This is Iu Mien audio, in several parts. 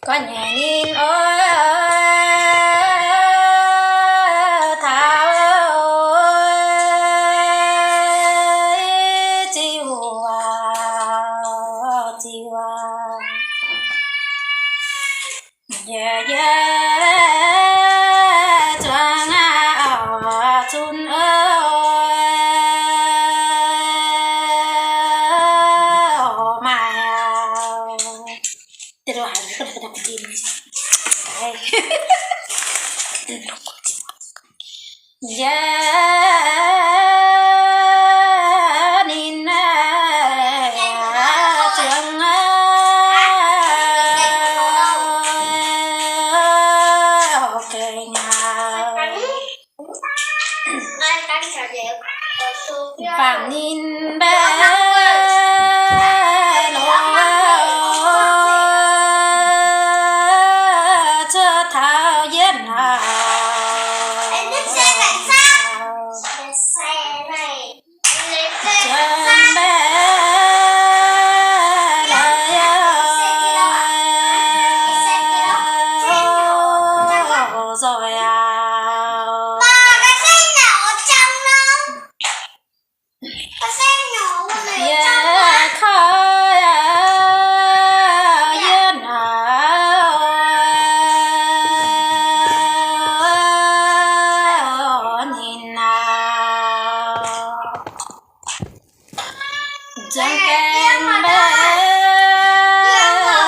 Ga'nyiec ninh oix taux ziuc, ziuc, yie, yie zuangx auv zunv oc, maaih auv. Yie ninh zuangx gengh auv. Bangc ninh mbaeqv longx cuotv taux yietv naaic. Zuangx mbaeqv laaix zoih aqv. Yie koi yie naaic ninh naaic. Zuangx gaengh mbaeqv nyei naaic.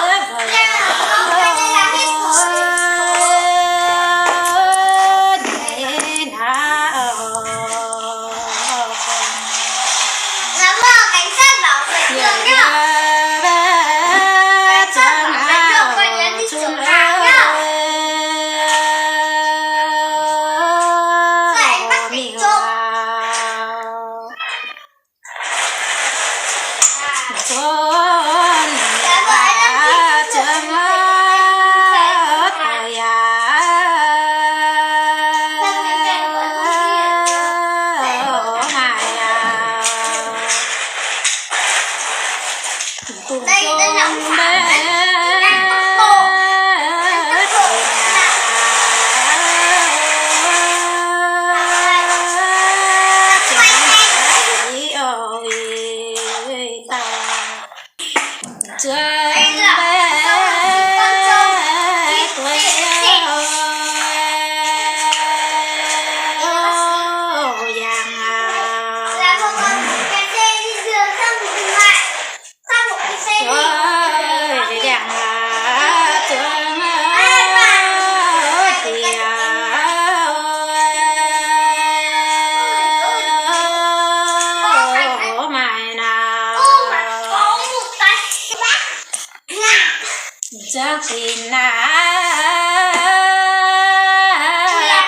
Zuangx zinh naaic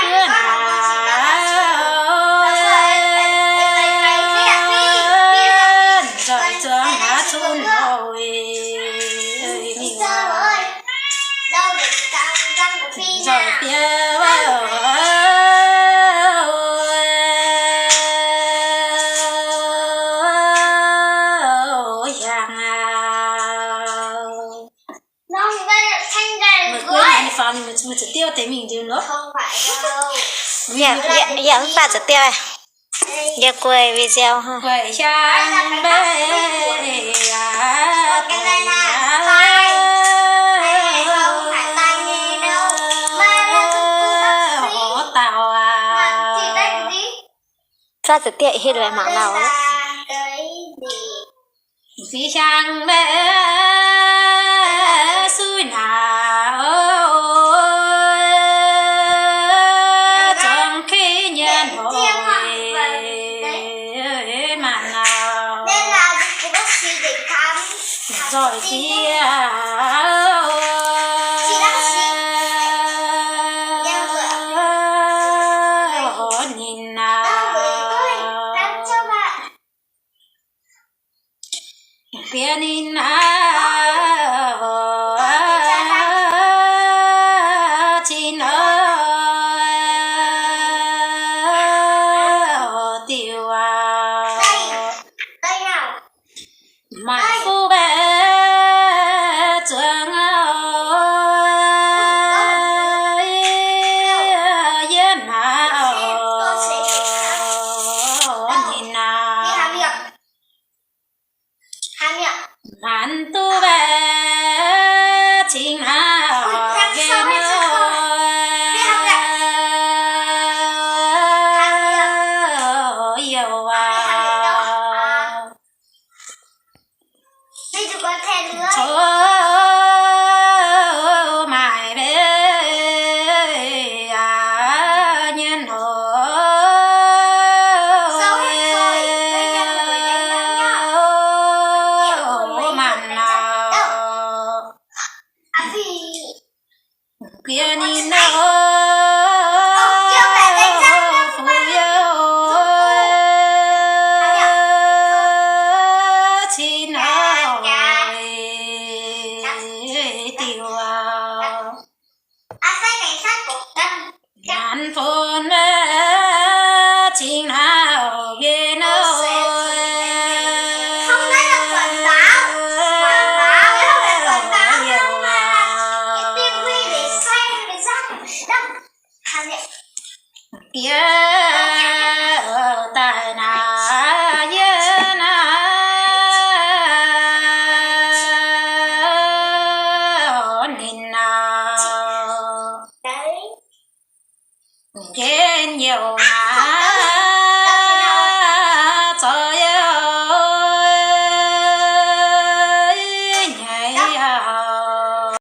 buov naaic, nzoih zuangx naaic cun oc. Nzoih bieqc yangh aqv. Mbuo guei naaic ninh faaux ninh mbuo za'diuv deix mingh ndiu loh. Yie, yie, yie mv baac za'diuv. Yie guei video. Guei hiaang mbaeqv aqv, guei aqv. Horv dauh aqv. Za'diuv hitv mangc lauh. Fih hiaang mbaeqv suiv naaic, zuangx kei nyei noic maanc lauh. Nzoih ziex ninh naaic. Bieqc ninh naaic, Bieqc ninh nor, fu'jueiv cin-hnoi diuh. Nyanc fun cing-hnoi mbienx nor. Bieqc daaih naaiv yie naaiv, ninh naaiv njien-youh naaiv.